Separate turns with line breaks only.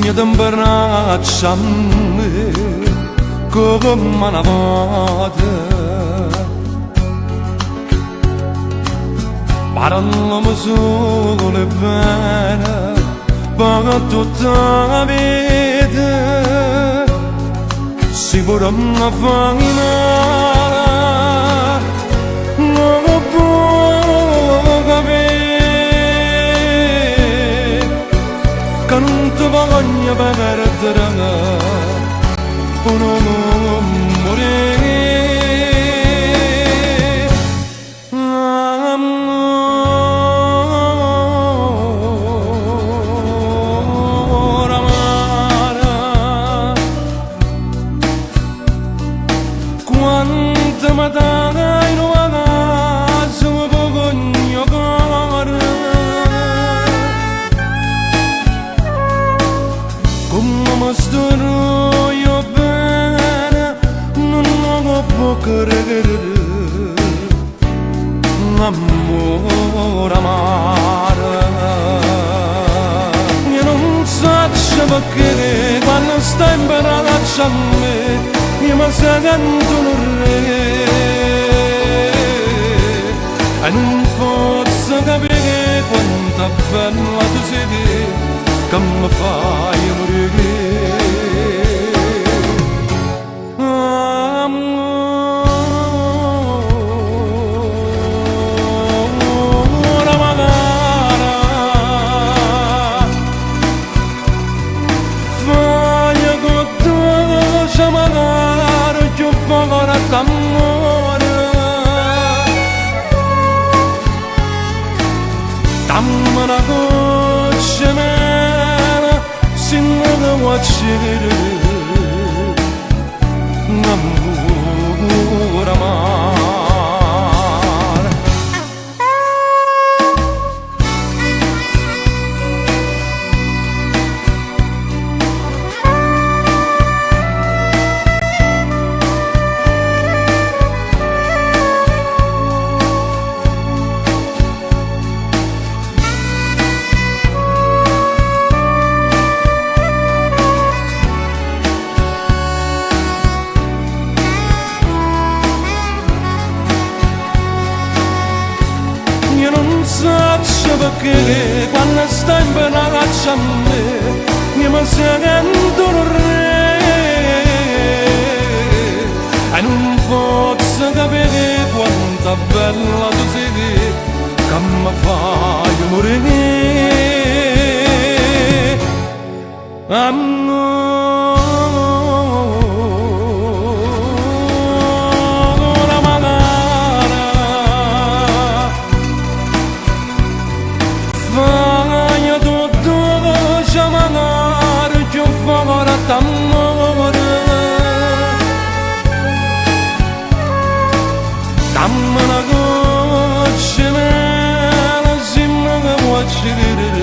Strignete 'mbraccio a me comme 'na vota. Parlamme solo 'e bene pe' tutta 'a vita. Si pure me fai male, nun 'o puo' capì ca nun te voglio perdere pe' nun murì. Ammore amaro, quanto me dai nu vaso me pogno 'o core. Comme me struje 'o bene, nun 'o può credere. Ammore amaro. Io nun saccio pecché quanno stai 'mbraccio a me, io me sento nu re. E nun pozzo capì quanto bella tu sei, che mi fai morire. Ammore amaro, faje 'o doce amaro cchiù forte ammore. Damme 'na goccia 'e mele si no te vuò accidere. Ammore amaro. Io nun saccio pecché quanno stai 'mbraccio a me, io me sento nu re. E nun pozzo capì quanto bella tu sei, che mi fai morire. Ammore amaro, faje 'o doce amaro cchiù forte ammore. Damme 'na goccia 'e mele si no te vuò accidere.